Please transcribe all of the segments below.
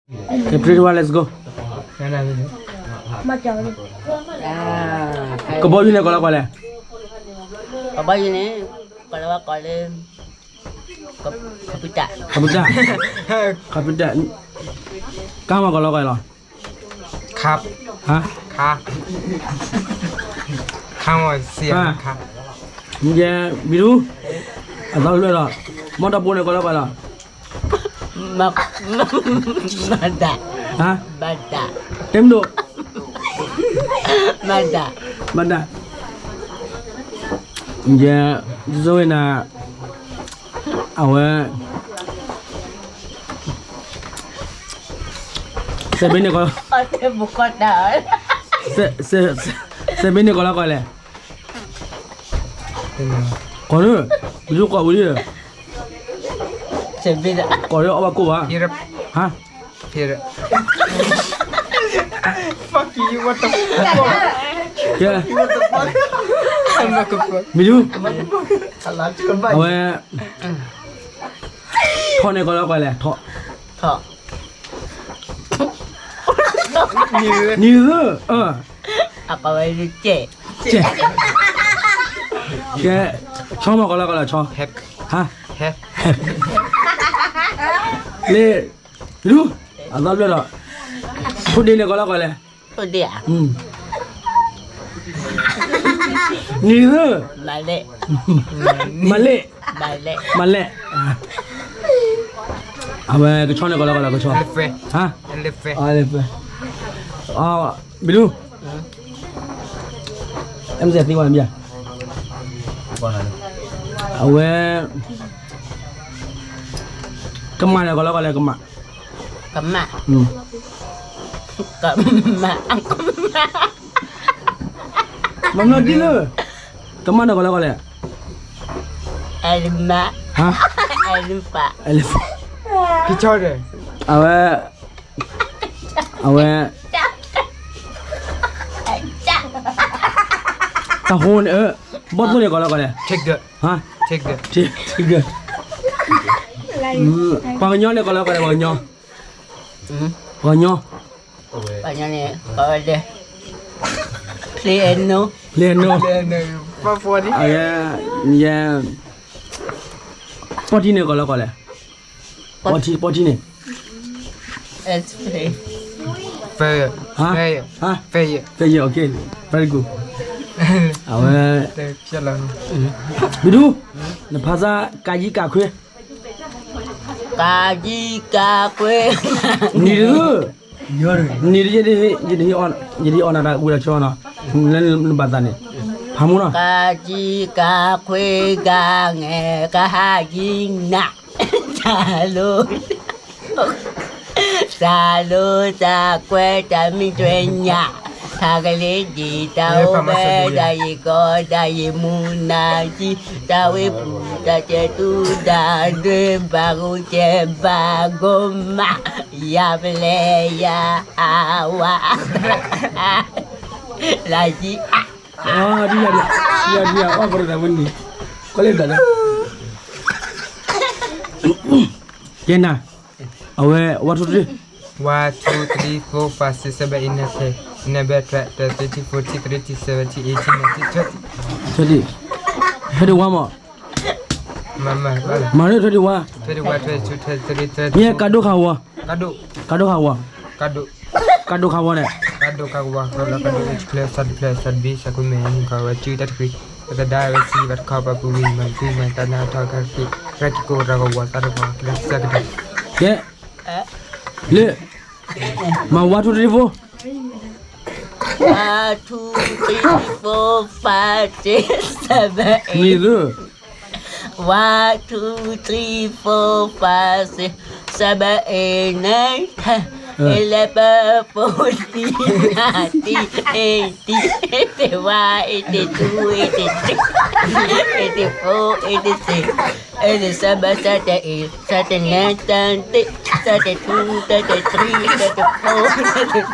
Okay, three, two, one, let's go. ကဘီယူၤန့ၣ် ကိးလီၤကွၢ်လဲၣ်. ကဘီယူၤန့ၣ် ကိးလီၤဝဲကိးလၢ computer, computer, computer, ကါမ့ၢ်ကိးလီၤကွၢ်လီၤ. ဟါ, ယဲ မံၤဒူ, အသီတဖျၢၣ်ဒီး မီၢ်တၢ်ပိန့ၣ် ကိးလီၤကွၢ်လီၤ. မၤဒၣ်, ဟါ, မၤဒၣ်, တဲမ့ၢ်ဒိၣ်, မၤဒၣ်, မၤဒၣ်, ယဲ ဒ်သိးဝဲနၤ အဝဲ စဲးဘ့န့ၣ်ကိး, စဲးဘ့န့ၣ်ကိးလီၤကွၢ်လဲၣ်. ကိးန့ၣ်, မ့ၢ်ဒူကိးဝံၤလံ, ကိးလၢအီၣ်ဘၣ်ကိၣ်ဘၣ်, ဟါ, fuck you, what the fuck, ကဲ, မ့ၢ်ဒူ, အဝဲ ထီၣ်န့ၣ်ကိးလီၤကွၢ်လဲၣ်, ထီၣ်, ထီၣ်, နံၤဧၢ, အပဝဲကဲ, ကဲ, ဆီမ့ၢ်ကိးလီၤကွၢ်လဲၣ်, ဆီ, ဟါ, လ့, ဒူ, အသီတဖျၢၣ်ဒီး ထိၣ်ဒ့န့ၣ်ကိးလီၤကွၢ်လဲၣ်, ထိၣ်ဒ့ဧါ, နံၤဧၢ, မၤလဲၣ်, မၤလဲၣ်, မၤလဲၣ်, အဝဲကဆီန့ၣ်ကိးလီၤကွၢ်လဲၣ်, ကဆီ, ဟါ, မ့ၢ်ဒူ, အဝဲ ကမၣ်န့ၣ်ကိးလီၤကွၢ်လဲၣ်, ကမၣ်, ကမၣ်, ကမၣ်, မၤမ့ၢ်ဒ်လၢ ကမၣ်န့ၣ်ကိးလီၤကွၢ်လဲၣ်, ဟါ, အဝဲ အဝဲ တၢ်ဟိန့ၣ်, ဘီၣ်သိၣ်န့ၣ်ကိးလီၤကွၢ်လဲၣ်, ဟါ, ပှၤကညီန့ၣ်ကိးလီၤကွၢ်လဲၣ်, ပှၤကညီ, ပှၤကညီ, ပှၤကညီန့ၣ် ကိးဝဲဒၣ် ဖျ့အဲနိ, ဖျ့အဲနိ, ယဲ ပီၢ်ထံန့ၣ်ကိးလီၤကွၢ်လဲၣ်, ပီၢ်ထံ, ပီၢ်ထံန့ၣ်, ဟါ, ဖဲယဲ, okay, very good, အဝဲ မ့ၢ်ဒူ, နဖးသး ကးယံကးခွ့, ကးယံကးခွ့, နံၤတ, နံၤတ, ယဒ်အီၣ်နၤတၢ်ဝံၤဒီးဆီနီၤ, လၢနဘၣ်သးန့ၣ်, ဖးမူနီၤ, ကးယံကးခွ့, ကးငဲ, ကဟးယံနး, တၢ်လိ, တၢ်လိ, တၢ်ကွဲ, တၢ်မံထွဲညၣ်, တၢ်ကလ့ဒံၣ်, တၢ်အိၣ်ဘဲ, တၢ်ယံၤကီ, တၢ်ယံၤမူ, နၢ်ကံ, တၢ်ဝ့ၢ်ပူၤ, တၢ်ကဲတူ, တၢ်ဒွဲ, ဘၣ်ဂိၢ်ကဲ, ဘၣ်ဂိၢ်မး, ယၤပလဲ, ယၤဟးဝါ, လၢယံၤ, ဒ်ယၤဒ်ယၤ, ဒ်ယၤဒ်ယၤ, အီၣ်ပရတၢ်ဝဲန့ၣ်, ကီလ့တၢ်လၢ, ကဲနၤ, အဝဲ one two three, one two three four five six seven eight nine ten eleven twelve thirteen fourteen fifteen sixteen seventeen eighteen nineteen twenty, twenty, twenty-one မး, မၤရ့ twenty-one, twenty-one, twenty-two, twenty-three, twenty, မ့ၢ်ကးဒိၣ်ခးဝီၤ, ကးဒိၣ်ခးဝီၤ, ကးဒိၣ်ခးဝီၤန့ၣ်, ကးဒိၣ်ခးဝီၤ, ကၠီတဖျၢၣ်, သၢတဖျၢၣ်, သၢတဘ့ၣ်, သၢခိၣ်မဲာ်, နံၣ်ခီဝဲ, စုတၢ်တဃံ, ပသဒါဝဲစံး, ပတခီပပူၤဝံၤ, မၤတူၢ်မၤတၢ်နၢ်ထီၣ်ကရၢ, ရၢကံကိးရၢကဝီၤ, သၢတဝီၤ, ကစၢ်ကတၢၢ်, ကဲ, လၢ, မၤ one two three four, one two three four five six seven eight, one two three four five six seven eight nine ten eleven twelve thirteen fourteen fifteen sixteen seventeen eighteen nineteen twenty, twenty-one, twenty-two, twenty-three, twenty-four, twenty-six, twenty-seven, twenty-eight, twenty-nine, thirty, thirty-two, thirty-three, thirty-four,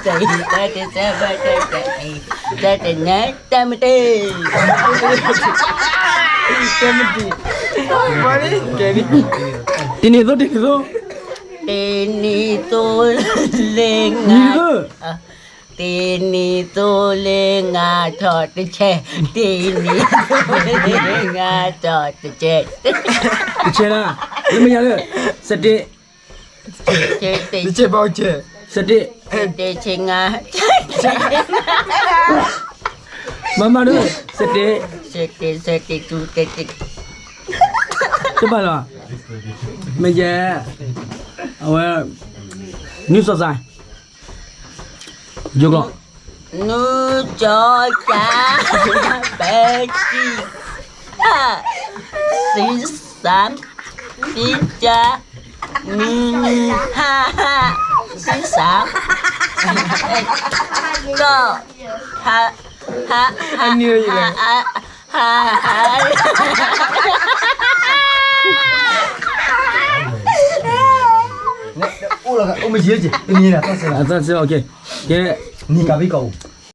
thirty-six, thirty-seven, thirty-eight, thirty-nine, seventy, seventy, တနံၤသိး တနံၤသိး, တနံၤသိလ့ၣ်ငါ, တနံၤသိလ့ၣ်ငါထီၣ်တဆဲ, တနံၤသိလ့ၣ်ငါထီၣ်တဆဲ, တဆဲလၢ, လၢမ့ၢ်ယၤလၢ, စတ့, တဆဲဘၣ်, စတ့, တဆဲငါ, မၤမၤဒီး, စတ့, စတ့, စတ့, တဘၣ်လီၤ, မ့ၢ်ယဲ, အဝဲ, နုစီၤစၢ် ယိၤကျိာ်, နုစီၤစၢ်, ပဲတံၢ်, သံစၢ်, သံစၢ်, နု, ဟါ, သံစၢ်, ကီၢ်, ဟါ, ဟါ, ဟါ, ဟါ, ဟါ အိၣ်မ့ၢ်ယဲက့ၤ, တနံၤန့ၣ်, ကဲ, နံၤကဘံကီး